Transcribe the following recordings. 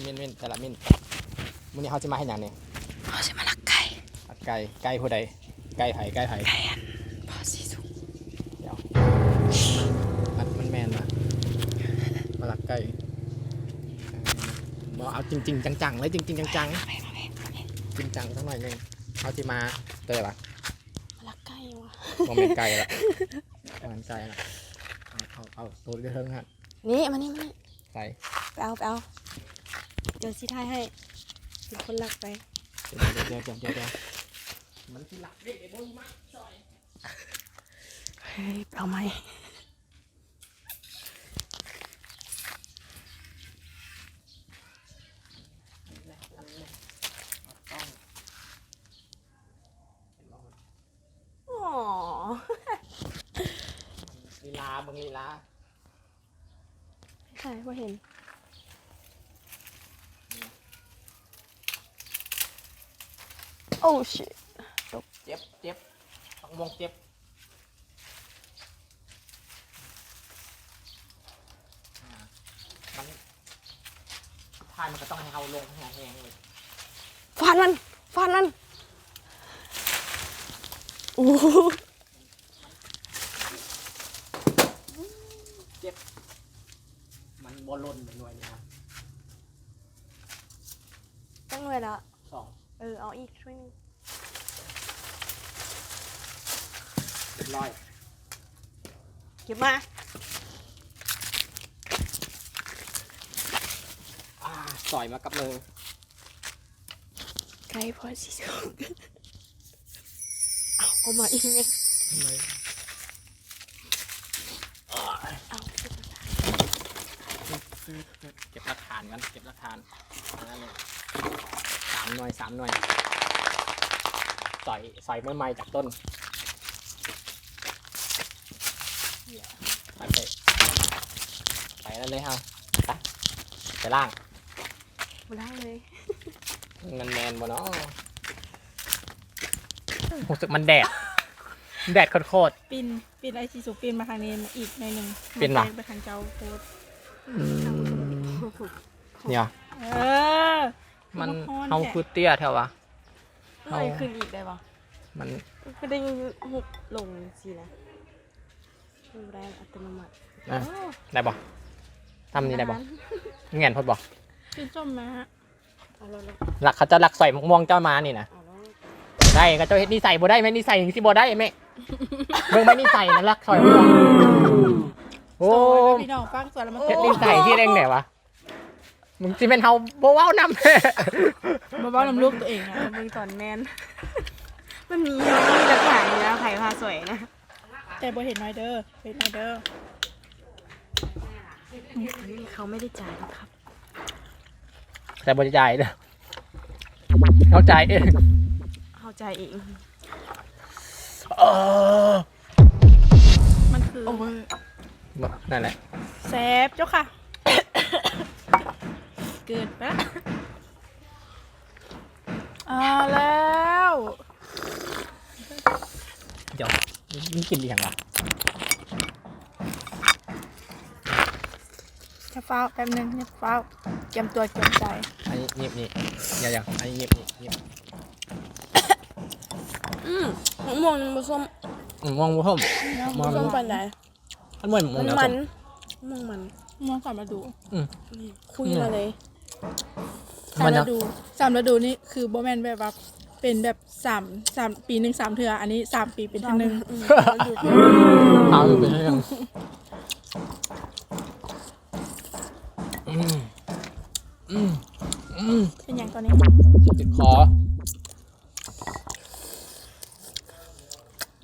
ມິ້ນ ມິ້ນ ແຕ່ລະມິ້ນ. ມື້ນີ້ເຮົາຊິມາເຮັດຫຍັງນີ້? ເຮົາຊິມາລັກໄກ່. ລັກໄກ່. ໄກ່ຜູ້ໃດ? ໄກ່ໃຜ? ໄກ່ໃຜ? ໄກ່ອັນພໍ່ສີສຸກ. ດຽວ ມັນ ມັນແມ່ນຫວາ? ມາລັກໄກ່. ເອີ ບໍ່ ເອົາຈິງໆ ຈັງໆ ເລີຍ ຈິງໆ ຈັງໆ ຈິງຈັງສັກໜ້ອຍໜຶ່ງ. ເຮົາຊິມາໂຕໃດຫວາ? ມາລັກໄກ່ຫວາ? ບໍ່ແມ່ນໄກ່ລະ ບໍ່ແມ່ນໄກ່ລະ. ເອົາ ເອົາ ເອົາໂຕຢູ່ເທິງຫັ້ນ. ນີ້ ມານີ້ ມານີ້. ໃສ? ໄປເອົາ ໄປເອົາ. ດຽວຊິຖ່າຍໃຫ້ ເປັນຄົນລັກໄປ. ດຽວ ດຽວ ມັນຊິລັກເດ້ ເບິ່ງມາຊ່ອຍ. ເຮີ້ຍ ເອົາໃໝ່. ອໍ ລີລາ ເບິ່ງລີລາ. ໃສ ບໍ່ເຫັນ. ໂອ້ ຊິດ ຕົກ. ເຈັບ ເຈັບ ບັກມ່ວງເຈັບ. ອ່າ ມັນ ສຸດທ້າຍມັນກໍຕ້ອງໃຫ້ເຮົາລົງແຮງໆເລີຍ. ຟາດມັນ ຟາດມັນ. ໂອ້ ເຈັບ. ມັນບໍ່ຫຼົ່ນເປັນໜ່ວຍນີ້. ຈັກໜ່ວຍລະ? ສອງ. ເອີ ເອົາອີກໜ່ວຍໜຶ່ງ. ຮຽບຮ້ອຍ. ເກັບມາ. ອ່າ ສອຍມາກັບມື. ໄກ່ພໍຊິສຸກ. ເອົາ ເອົາມາອີກແມ່. ເອົາ ເກັບຫຼັກຖານກ່ອນ ເກັບຫຼັກຖານ. ສາມໜ່ວຍ ສາມໜ່ວຍ. ສອຍ ສອຍເມືອໃໝ່ຈາກຕົ້ນ. ໄປ ໄປ ໄປນັ້ນເລີຍເຮົາ. ໄປ ໄປລ້າງ. ບໍ່ໄດ້ເລີຍ. ມັນແມ່ນບໍ່ເນາະ? ຮູ້ສຶກມັນແດດ ແດດໂຄດໆ. ປິ່ນ ປິ່ນ ໄອ້ຊິສຸກປິ່ນມາທາງນີ້ອີກໜ້ອຍໜຶ່ງ. ປິ່ນຫວາ? ມັນແຈ້ງໄປທາງເຈົ້າໂພດ. ອືມ ເນາະ. ເອີ ມັນ ເຮົາຄືເຕ້ຍແທ້ຫວາ? ເຮົາຂຶ້ນອີກໄດ້ບໍ່? ມັນຄືໄດ້ຍຸບລົງຊີ້ນະ. ບໍ່ໄດ້ອັດຕະໂນມັດ. ອ່າ ໄດ້ບໍ່? ທຳນີ້ໄດ້ບໍ່? ແໜ້ນໂພດບໍ່? ກິນສົ້ມມາ. ເອົາໂລດ ລັກ ເຂົາເຈົ້າລັກສອຍໝາກມ່ວງເຈົ້າມານີ້ນະ. ເອົາໂລດ ໄດ້ເຂົາເຈົ້າເຮັດນິໄສບໍ່ໄດ້ແມ່. ນິໄສຈັ່ງຊີ້ບໍ່ໄດ້ແມ່. ເບິ່ງແມ່ນິໄສນະ ລັກສອຍໝາກມ່ວງ. ໂອ້ ສອນພີ່ນ້ອງຟັງ ສອນແລ້ວມັນ ເຮັດນິໄສທີ່ເດ້ງແດ່ຫວາ? ມຶງຊິແມ່ນເຮົາບໍ່ເວົ້ານຳ. ບໍ່ເວົ້ານຳລູກຕົວເອງນະ. ເບິ່ງຕອນແມ່ນ ມັນມີ ມັນມີຫຼັກຖານຢູ່ນະ ໃຜພາສອຍນະ. ແຕ່ບໍ່ເຫັນໜ້ອຍເດີ ເຫັນໜ້ອຍເດີ. ເຂົາໄມ່ໄດ້ຈ່າຍນະຄັບ. ແຕ່ບໍ່ໄດ້ຈ່າຍເດີ ເຮົາຈ່າຍເອງ ເຮົາຈ່າຍເອງ. ເອີ ມັນຄື ໂອເວີ ບໍ່ ນັ້ນແຫຼະ. ແຊບເຈົ້າຄ່ະ. ເກີດປະ. ອ່າ ແລ້ວ ດຽວ ມັນກິນອີ່ຫຍັງວະ? ຢ່າຟ້າວ ແປັບໜຶ່ງ ຢ່າຟ້າວ ກຽມຕົວກຽມໃຈ. ອັນນີ້ຫຍິບນີ້ ດຽວໆ ອັນນີ້ຫຍິບນີ້ ຫຍິບ. ອືມ ໝາກມ່ວງມັນບໍ່ສົ້ມ. ອືມ ມ່ວງບໍ່ສົ້ມ ບໍ່ສົ້ມປານໃດ. ມັນເໝືອນ ມັນ ມັນ ມ່ວງມັນ ມ່ວງສາມລະດູ. ອືມ ນີ້ຄຸຍມາເລີຍ. ສາມລະດູ ສາມລະດູນີ້ຄືບໍ່ແມ່ນແບບວ່າເປັນແບບສາມ ສາມປີໜຶ່ງສາມເທື່ອ ອັນນີ້ສາມປີເປັນເທື່ອໜຶ່ງ. ອືມ ສາມປີເປັນເທື່ອໜຶ່ງ. ອືມ ອືມ ອືມ ເປັນຫຍັງຕອນນີ້? ເຈັບຄໍ.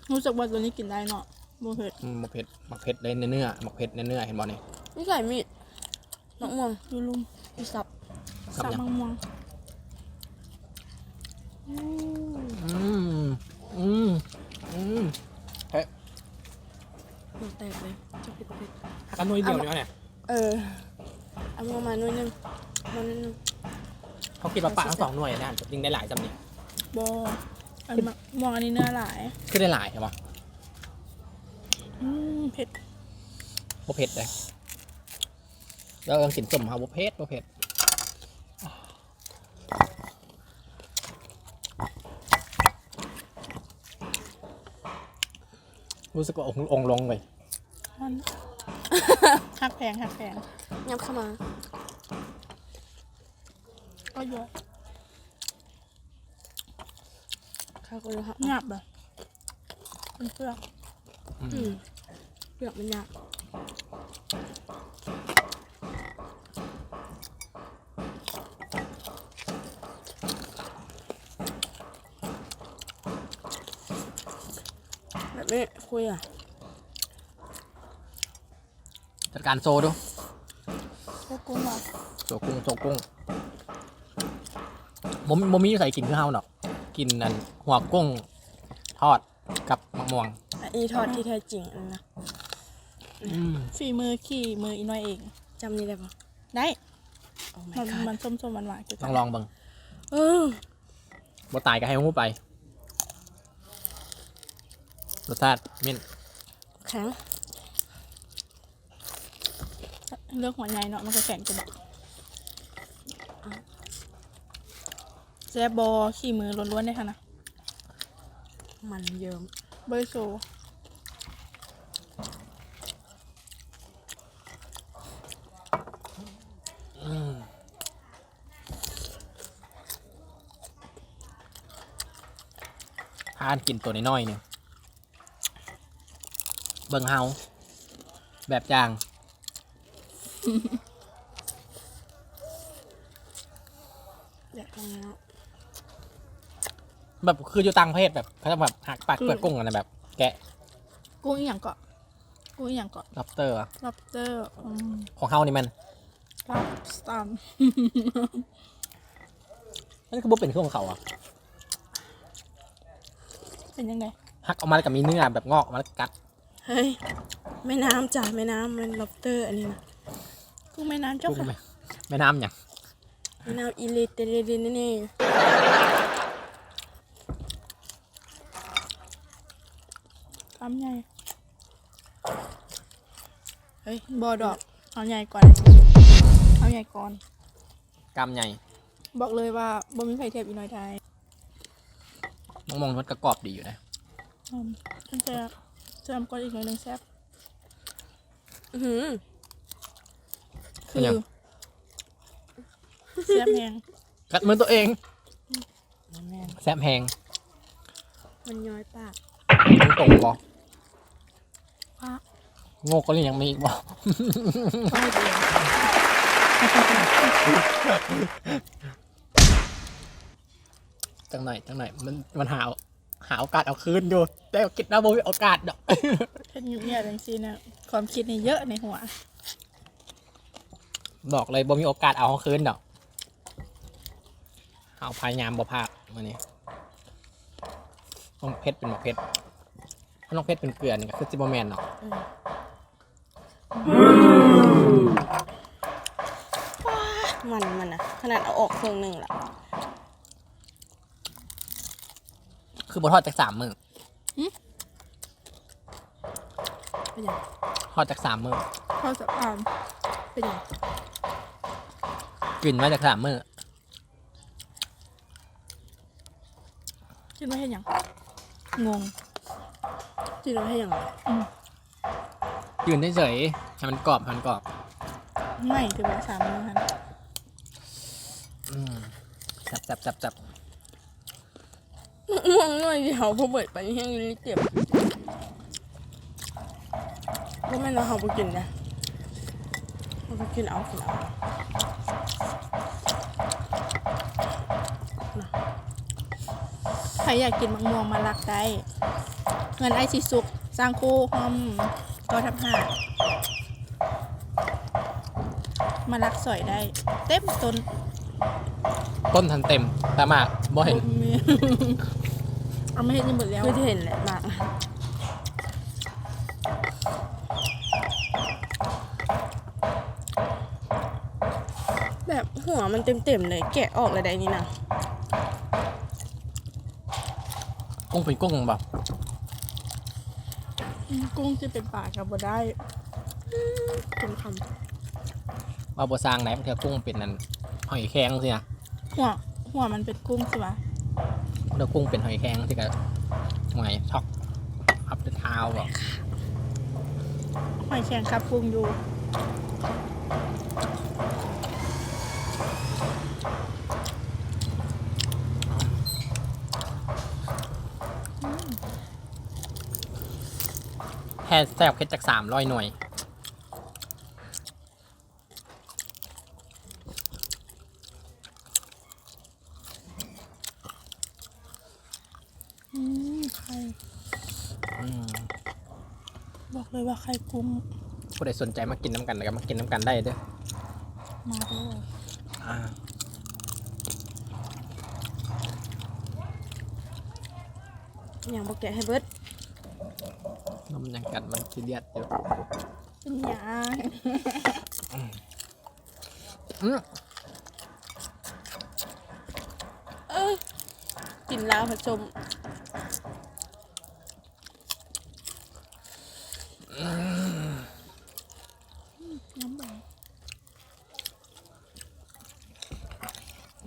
ຮູ້ສຶກວ່າຕົວນີ້ກິນໄດ້ເນາະ ບໍ່ເຜັດ. ອືມ ບໍ່ເຜັດ ໝາກເຜັດເດ້ ເນື້ອ ໝາກເຜັດເນື້ອ ເຫັນບໍ່ນີ້? ນີ້ໃສ່ມີດ ໝາກມ່ວງຢູ່ລຸ່ມ ຢູ່ສັບ ສັບຫຍັງ? ສັບໝາກມ່ວງ. ອືມ ອືມ ອືມ ເຜັດ ຫົວແຕກເລີຍ ຈັກເຜັດບໍ່ເຜັດ. ຫາກັນໜ່ວຍດຽວນີ້ແຫຼະ. ເອີ ເອົາມາໜ່ວຍໜຶ່ງ ມາໜ່ວຍໜຶ່ງ. ເຂົາຄິດວ່າປາທັງສອງໜ່ວຍນະ ຈຶ່ງໄດ້ຫຼາຍຊ່ຳນີ້. ບໍ່ ອັນໝາກມ່ວງອັນນີ້ເນື້ອຫຼາຍ. ຄືໄດ້ຫຼາຍແທ້ວະ? ອືມ ເຜັດ ບໍ່ເຜັດເດ້. ແລ້ວເອີ້ນກິນສົ້ມເຮົາ ບໍ່ເຜັດ ບໍ່ເຜັດ. ຮູ້ສຶກວ່າອົງ ອົງລົງເວີຍ. ມັນ ຮັກແພງ ຮັກແພງ ຫຍັບເຂົ້າມາ ກໍຢວກ ເຂົ້າກໍຢວກ ຫຍັບແບບ ເປັນເປືອກ ອືມ ອືມ ເປືອກມັນຫຍັບ. ແບບນີ້ຄຸຍອະ ຈັດການໂຊດູ ໂຊກຸ້ງຫວາ ໂຊກຸ້ງ ໂຊກຸ້ງ ບໍ່ ບໍ່ມີໃສກິນຄືເຮົາດອກ ກິນອັນຫົວກຸ້ງທອດ ກັບໝາກມ່ວງ ອັນນີ້ທອດທີ່ແທ້ຈິງອັນນະ ອືມ ຝີມືຂີ້ມືອີນ້ອຍເອງ ຈຳນີ້ໄດ້ບໍ່? ໄດ້ Oh my ມັນ god ມັນສົ້ມໆຫວານໆ ຕ້ອງລອງເບິ່ງ ເອີ ບໍ່ຕາຍກໍໃຫ້ຮູ້ໄປ ລົດຊາດເມັ້ນ ແຂງ ເລືອກຫົວໃຫຍ່ເນາະ ມັນກໍແຂງກວ່າ ແຊບບໍ່? ຂີ້ມືລ້ວນໆເດ້ຫັ້ນນະ ມັນເຍິ້ມ ບໍ່ໄດ້ໂຊ ອືມ ພາກັນກິນໂຕນ້ອຍໆນີ້ ເບິ່ງເຮົາ ແບບຢ່າງ ຢາກເບິ່ງເນາະ ແບບຄືຢູ່ຕ່າງປະເທດ ແບບເຂົາຈະແບບຫັກປາກເປືອກກຸ້ງຫັ້ນນະ ແບບແກະ ກຸ້ງອີ່ຫຍັງເກາະ? ກຸ້ງອີ່ຫຍັງເກາະ? ລັອບສເຕີຫວາ? ລັອບສເຕີ ອືມ ຂອງເຮົານີ້ແມ່ນ ລັອບສເຕີ ມັນຄືບໍ່ເປັນຄືຂອງເຂົາຫວາ? ເປັນຈັ່ງໃດ? ຫັກອອກມາແລ້ວກໍມີເນື້ອແບບງອກອອກມາແລ້ວກັດ ເຮີ້ຍ ແມ່ນ້ຳຈ້າ ແມ່ນ້ຳ ແມ່ນລັອບສເຕີອັນນີ້ນະ ກຸ້ງແມ່ນ້ຳເຈົ້າ ກຸ້ງ ຄ່ະ ແມ່ ແມ່ນ້ຳຫຍັງ? ແມ່ນ້ຳອີເລເຕເລເດນນີ້ ຄຳໃຫຍ່ ເຮີ້ຍ ບໍ່ດອກ ເອົາໃຫຍ່ກ່ອນ ເອົາໃຫຍ່ກ່ອນ ກຳໃຫຍ່ ບອກເລີຍວ່າບໍ່ມີໃຜທຽບອີນ້ອຍໄດ້ ມະມ່ວງມັນກໍກອບດີຢູ່ນະ ອືມ ແຊບ ແຊບກວ່າອີກໜ້ອຍໜຶ່ງ ແຊບ ອື ຄື ເປັນຫຍັງ? ແຊບແຮງ ກັດມືຕົວເອງ ແຊບແຮງ ມັນຍ້ອຍປາກ ມັນຕົງບໍ່? ປາກ ໂງ່ກວ່ານີ້ຍັງມີອີກບໍ່? ຈັກໜ້ອຍ ຈັກໜ້ອຍ ມັນ ມັນຫາ ຫາໂອກາດເອົາຄືນຢູ່ ແຕ່ຄິດວ່າບໍ່ມີໂອກາດດອກ ເຮັດງຽບໆຈັ່ງຊີ້ນະ ຄວາມຄິດນີ້ເຍອະໃນຫົວ ບອກເລີຍບໍ່ມີໂອກາດເອົາເຮົາຄືນດອກ ເຮົາພະຍາຍາມບໍ່ພາດມື້ນີ້ ໝາກເຜັດເປັນໝາກເຜັດ ຄັນໝາກເຜັດເປັນເກືອນີ້ກໍຄືຊິບໍ່ແມ່ນເນາະ ເອີ ມັນ ມັນນະ ຂະໜາດເອົາອອກເຄິ່ງໜຶ່ງລະ ຄືບໍ່ທອດຈັກສາມມື້? ຫື? ເປັນຫຍັງ? ທອດຈັກສາມມື້? ທອດສາມ ເປັນຫຍັງ? ກິນມາຈັກສາມມື້? ກິນມາເຮັດຫຍັງ? ງົງ ກິນມາເຮັດຫຍັງ? ອືມ ຢືນເສຍໆ ໃຫ້ມັນກອບ ໃຫ້ມັນກອບ ໄໝ້ ຖືວ່າສາມມື້ຫັ້ນ ອືມ ແຊບໆໆໆ ມ່ວງໜ້ອຍດຽວ ບໍ່ເບິດປານນີ້ແຮງອີ່ຫຼີເຈັບ ບໍ່ແມ່ນວ່າເຮົາບໍ່ກິນເດ້ ເຮົາກໍກິນເອົາ ກິນເອົາ ໃຜຢາກກິນໝາກມ່ວງມາລັກໄດ້ ເຮືອນອ້າຍສີສຸກ ສ້າງຄູ່ຮ່ອມເກົ້າທັບຫ້າ ມາລັກສອຍໄດ້ ເຕັມຕົ້ນ ຕົ້ນຫັ້ນເຕັມ ແຕ່ໝາກບໍ່ເຫັນ ບໍ່ມີ ເອົາມາເຮັດນີ້ໝົດແລ້ວ ຄືຈະເຫັນແຫຼະໝາກ ແບບຫົວມັນເຕັມໆເລີຍ ແກະອອກແລ້ວໄດ້ນີ້ນະ ກຸ້ງເປັນກຸ້ງບໍ່? ອືມ ກຸ້ງຊິເປັນປາກໍບໍ່ໄດ້ ອືມ ເຕັມຄຳ ເວົ້າບໍ່ຊ່າງໃດ ບາງເທື່ອກຸ້ງເປັນອັນຫອຍແຄງຊີ້ນະ ຫົວ ຫົວມັນເປັນກຸ້ງຊີ້ຫວາ ແລ້ວກຸ້ງເປັນຫອຍແຄງຊີ້ກໍຫວຍ Talk of the Town ເອົາບໍ່? ຫອຍແຄງຄັບປຸງຢູ່. ແທ້ແຊບ ເຮັດຈັກສາມຮ້ອຍໜ່ວຍ. ອືມ ໄຂ່ ອືມ ບອກເລີຍວ່າໄຂ່ກຸ້ງ. ຜູ້ໃດສົນໃຈມາກິນນຳກັນ ກໍມາກິນນຳກັນໄດ້ເດີ້ ມາເດີ້. ອ່າ ຍັງບໍ່ແກະໃຫ້ເບິດ. ນຳຫຍັງກັນ ມັນຊີຣຽສຢູ່. ເປັນຫຍັງ? ອືມ ເອີ ກິນລາວຜະສົມ. ອືມ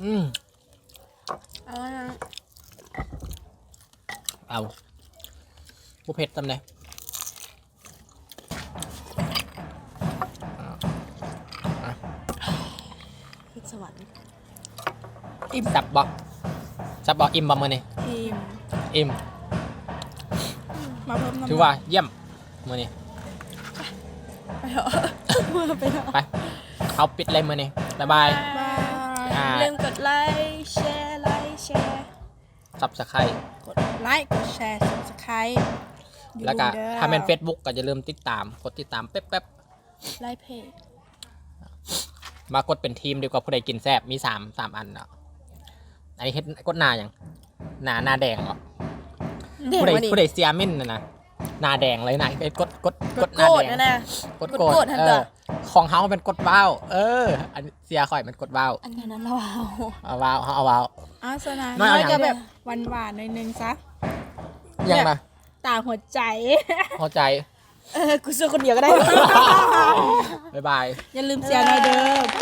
ອືມ ເອົາ ເອົາ ບໍ່ເຜັດສ່ຳໃດ. ເຮັດສະຫວັນ. ອີ່ມ ແຊບບໍ່? ແຊບບໍ່? ອີ່ມບໍ່ມື້ນີ້? ອີ່ມ ອີ່ມ. ມາເພີ່ມນຳ ຖືວ່າຢ້ຽມມື້ນີ້. ໄປເຖາະ ໄປເຖາະ ໄປ ເຮົາປິດເລີຍມື້ນີ້. ບາຍບາຍ ບາຍບາຍ. ອ່າ ຢ່າລືມກົດໄລ ແຊ ໄລ ແຊ ຊັບສະໄຄ ກົດໄລ ກົດແຊ ຊັບສະໄຄ ຢ່າລືມເດີ້. ແລ້ວກໍຖ້າແມ່ນເຟສບຸກກໍຢ່າລືມຕິດຕາມ ກົດຕິດຕາມແປັບໆ. ໄລເພຈ ມາກົດເປັນທີມດີກວ່າ ຜູ້ໃດກິນແຊບ. ມີສາມ ສາມອັນເນາະ. ອັນນີ້ເຮັດ ກົດໜ້າຫຍັງ? ໜ້າ ໜ້າແດງເບາະ? ແດງ ຜູ້ໃດ ນີ້ ຜູ້ໃດເຊຍເມັ້ນນະ ໜ້າແດງເລີຍນະ. ເອີ ກົດ ກົດ ກົດ ກົດໜ້າແດງ ກົດໂກດຫັ້ນນະ ກົດໂກດ ເອີ ຂອງເຮົາແມ່ນກົດວ້າວ. ເອີ ອັນເຊຍຂ້ອຍແມ່ນກົດວ້າວ. ອັນນັ້ນລາວເອົາ ເອົາວ້າວ ເຮົາເອົາວ້າວ. ເອົາຊະນະ ນ້ອຍເອົາຫຍັງ? ໜ້ອຍຈະແບບຫວານໆ ໜ້ອຍໜຶ່ງຊະ. ຫຍັງນະ? ຕາຫົວໃຈ ຫົວໃຈ. ເອີ ກູຊື້ຄົນດຽວກໍໄດ້. ບາຍບາຍ. ຢ່າລືມແຊແດ່ເດີ້.